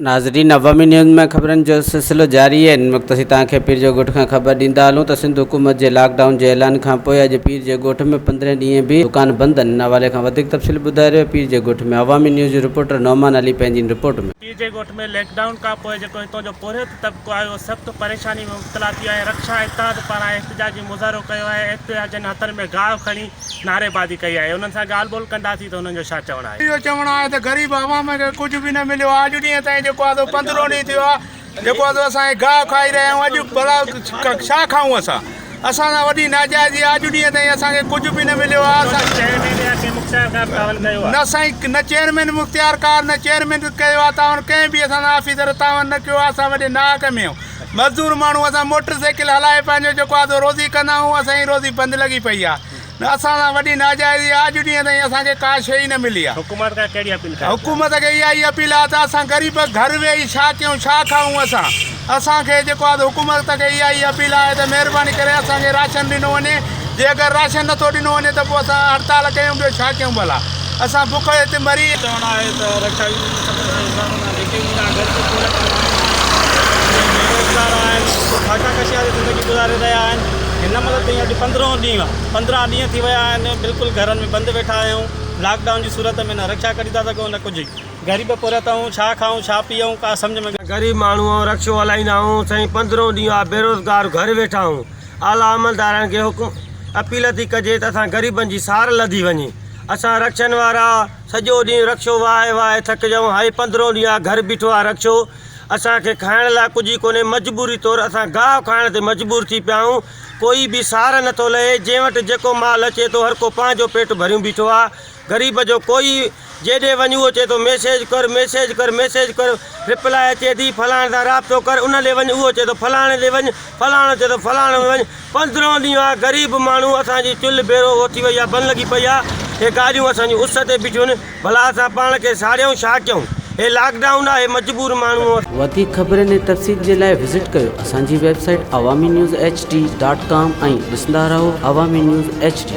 ناظرين عوامي نيوز ۾ خبرن جو سلسلو جاري آهي هن وقت اسين توهان کي پير جو ڳوٺ کان خبر ڏيندا هلون ته سنڌ حڪومت جي لاڪ ڊائون جي اعلان کان پوء اڄ پير جي ڳوٺ ۾ پندرهين ڏينهن به دڪان بند آهن ان حوالي کان وڌيڪ تفصيل ٻڌائي رهيو پير جي ڳوٺ ۾ عوامي نيوز جو رپورٽر نعمان علي پنهنجي هن رپورٽ ۾. پير جي ڳوٺ ۾ ليڪ ڊائون کان پوء جيڪو هتان جو پورهيت طبقو آهي اهو سخت پريشاني ۾ مبتلا ٿي ويو آهي رڪشا اتحاد پاران احتجاجي مظاهرو ڪيو آهي احتجاجين هٿن ۾ گاهه کڻي نعريبازي ڪئي آهي انهن سان ڳالهه ٻولهه ڪنداسين ته انهن جو ڇا چوڻ آهي. اهو چوڻ آهي ته غريب عوام کي ڪجهه به نه مليو آهي اڄ ڏينهن تائين جيڪو آهي سو پندرهون ڏينهن ٿيو آهي جيڪو آهي سو اسان هي گاهه کائي رهيا آهيون اڄ ڀلا ڇا کائون اسان اسان سان وڏي ناجائزي آهي اڄ ڏينهن تائين اسان کي ڪجهه به نه مليو آهي اسان چيئرمين يا ڪنهن مختيارڪار تعاون ڪيو آهي. نه سائين نه چيئرمين مختيارڪار نه چيئرمين ڪيو آهي تعاون ڪنهن به اسان سان آفيسر تعاون نه ڪيو آهي اسان وڏي ناحق ۾ آهيون مزدور ماڻهو اسان موٽر سائيڪل هلائي پنهنجو جيڪو آهي سو روزي ڪندا آهيون اسان جي روزي بند لڳي پئي آهي اسان سان وڏي ناجائزي آهي اڄ ڏينهن تائين اسان کي ڪا شيء ئي نه ملي آهي. حڪومت کان ڪهڙي اپيل ڪريو ٿا؟ حڪومت کي اها ئي اپيل آهي ته اسان غريب گهر ويهي ڇا ڪيون ڇا کائون اسان اسان کي جيڪو آهي حڪومت کي اها ئي اپيل آهي ته مهرباني ڪري اسان کي راشن ڏنو وڃي جي اگر راشن نٿو ڏنو وڃي ته پوء اسان هڙتال ڪيون ٻيو ڇا ڪيون ڀلا اسان بک هتي مري چوڻ آهي ته رڪشا يونين جي سفر جي حساب سان جيڪي به منهنجا غريب پورهيت ماڻهو آهن ۽ بيروزگار آهن اهي فاقا ڪشي واري زندگي گذاري رهيا آهن هن مهل تائين اڄ پندرهون ڏينهن آهي 15 ڏينهن ٿي ويا آهن بلڪل گهرن ۾ بند ويٺا آهيون لاڪ ڊائون جي صورت ۾ نه رڪشا ڪڍي ٿا سگهون نه ڪجهه غريب پورهيت آهيون ڇا کائون ڇا پيئون ڪا سمجهه ۾. غريب ماڻهو آهيون رڪشو هلائيندا آهيون سائين پندرهون ڏينهن آهي بيروزگار گهر ويٺا آهيون اعليٰ عملدارن کي حڪم اپيل ٿي ڪجي ته اسان غريبن جي سار لڌي وڃي اسان رڪشن وارا سڄو ڏينهن رڪشو وهائي وهائي ٿڪجون هائي پندرهون ڏينهن آ گهر بيٺو آ رڪشو اسان کي کائڻ لاء ڪجهه ئي ڪونهي مجبوري طور اسان گاهه کائڻ تي مجبور ٿي پيا آهيون ڪوئي به سار نٿو لهي جنهن وٽ جيڪو مال اچي ٿو هر ڪو پنهنجو پيٽ ڀريون بيٺو آ غريب جو ڪوئي جيڏي وڃ اهو چئي ٿو ميسيج ڪر ميسيج ڪر ميسيج ڪر رپلائي اچي ٿي فلاڻي سان رابطو ڪر ان ڏي وڃ اهو چئي ٿو فلاڻي ڏي وڃ فلاڻو چئي ٿو فلاڻي ڏي وڃ پندرهون ڏينهن آ غريب ماڻهو اسان جي چلهه ڀيرو اهو ٿي وئي آ بند لڳي پئي آ هي گاڏيون اسان جون اس تي بيٺيون آهن ڀلا اسان پاڻ کي ساڙيون ڇا ڪيون هي لاڪ ڊائون آ هي مجبور ماڻهو. وڌيڪ خبرن ۽ تفصيل جي لاء وزٽ ڪيو اسان جي website Awami news H D dot com ۽ ڏسندا رهو عوامي نيوز ايڇ ڊي.